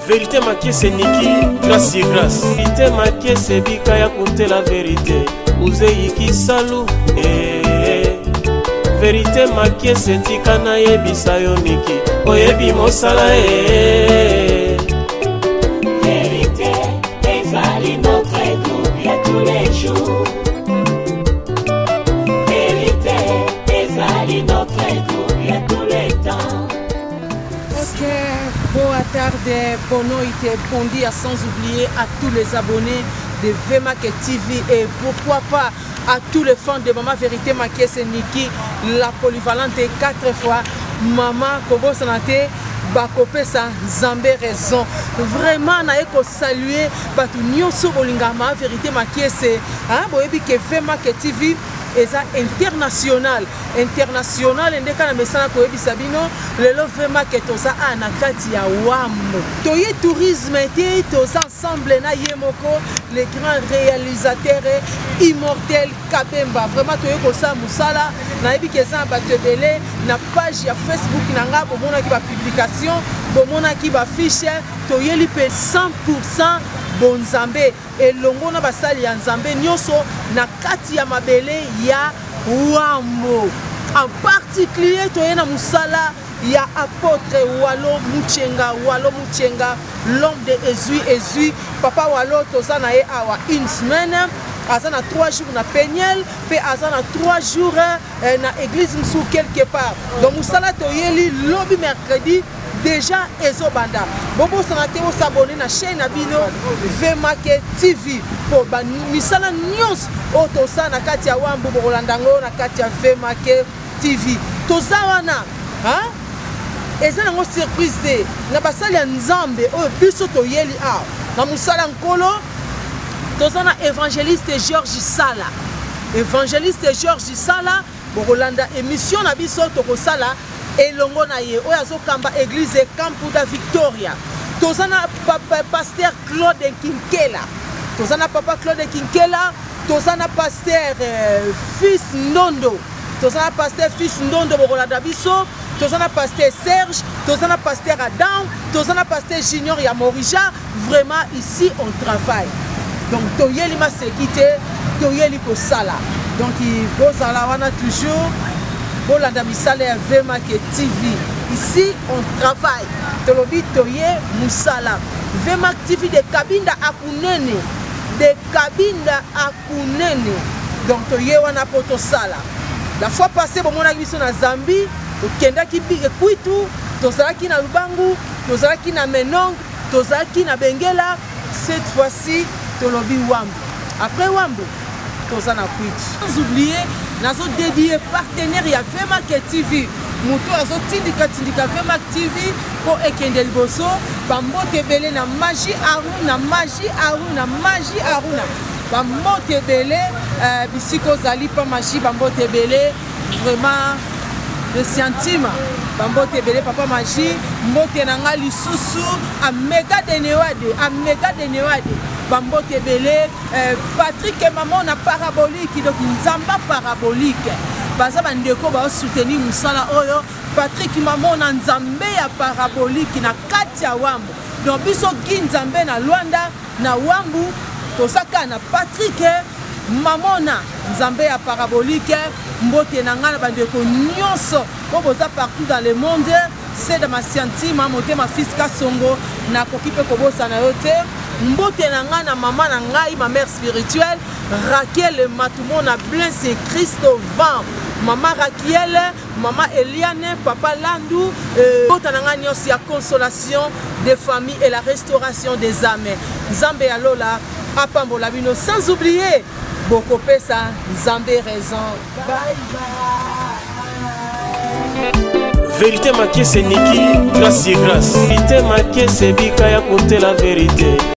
Verite makiese niki grâce ye grâce. Verite makiese bika ya kuntela verite uzeyi kisalu eh, eh. Verite makiese tika nayebisa yo niki oyebi mosala eh. Verite ezali notre groupe ya tous les jours. Verite ezali notre groupe ya tous les temps. Ok, boa tarde, boa noite, bon dia, sans oublier à tous les abonnés de VMAC TV et pourquoi pas à tous les fans de Maman Vérité Makiese Niki, la polyvalente quatre fois, Maman kobosana te bakopesa Nzambe raison. Vraiment naye ko saluer bato nyonso bolingaka Maman Vérité Makiese, hein, boyebi ke VMAC TV eza international international nde kaka na mesana koyebisa bino lelo vraiment ke toza a na kati ya wambo toye tourisme te toza ensemble na ye moko le grand réalisateur immortel kabemba vraiment toye kosala mosala nayebi ke eza na bato ebele na page ya facebook na nga bomonaki bapublication bomonaki bafiche toyeli mpe 100 bonzambe elongo na basali ya nzambe nyonso na kati ya mabele ya wambo en particulier toye na mosala ya apôtre walo muchenga walo muchenga l'homme de ezui ezui papa walo toza na ye awa une semaine aza na 3 jours na peniel mpe aza na 3 jours eh, na église mosusu quelque part donc mosala toyeli lobi mercredi déjà ezobanda bobosana te bosabone na chaîne na bino vmake tv mpo misala nyonso oyo tosala na kati ya wambu bokolanda yango na kati ya vmake tv toza wana eza nango surprise te na basali ya nzambe oyo biso toyeli awa na mosala nkolo toza na évangéliste georges sala évangéliste georges sala bokolanda émission na biso tokosala elongo na ye oyo azokamba église campo da victoria toza na pasteur claude kinkela toza na papa claude kinkela toza na pasteur euh, fils ndondo toza na pasteur fils ndondo bokolanda biso toza na pasteur serge toza na pasteur adam toza na pasteur junior ya morija vraiment ici on travaille donc toyeli maseki te toyeli kosala donc bozala wana toujours bolanda misala ya vmake tv ici on travaille tolobi toye mosala vmak tv de kabinda akunene de kabinda akunene donc toye wana mpo tosala la fois passé bomonaki biso na zambie tokendaki kwitu tozalaki na lubangu tozalaki na menong tozalaki na bengela cette fois-ci tolobi wambo après wambo toza na kwiti sans oublier nazo dédié partenaire ya vmak tv moto azotindika tindika vmak tv mpo ekende liboso bambote ebele na magie aruna magie aruna magie aruna bambote ebele euh, bisika ozali pa magie bambote ebele vraiment de siantima bambote ebele papa magie mbote na nga lisusu amega de newade amega de newade bambote ebele euh, patrik mamona parabolique donc nzamba parabolique baza bandeko baosoutenir mosala oyo patrik mamona nzambe ya parabolique na kati ya wambo donc biso gi nzambe na lwanda na wambu toza kaka na patrik mamona nzambe ya parabolique mbote na ngai na bandeko nyonso oyo boza partout dans le monde seda masiantima motema fils kasongo nakoki mpe kobosana yo te mbote na ngai na mama na ngai ma mère spirituelle raquel matumona blesse christo vent mama rakiel mama eliane papa landu euh, bota na ngai nyonso ya consolation des familles et la restauration des âmes nzambe ya lola apambola bino sans oublier bokopesa nzambe raison bye bye Vérité makiese niki grâce ye grâce. Vérité makiese bika ya kontela vérité.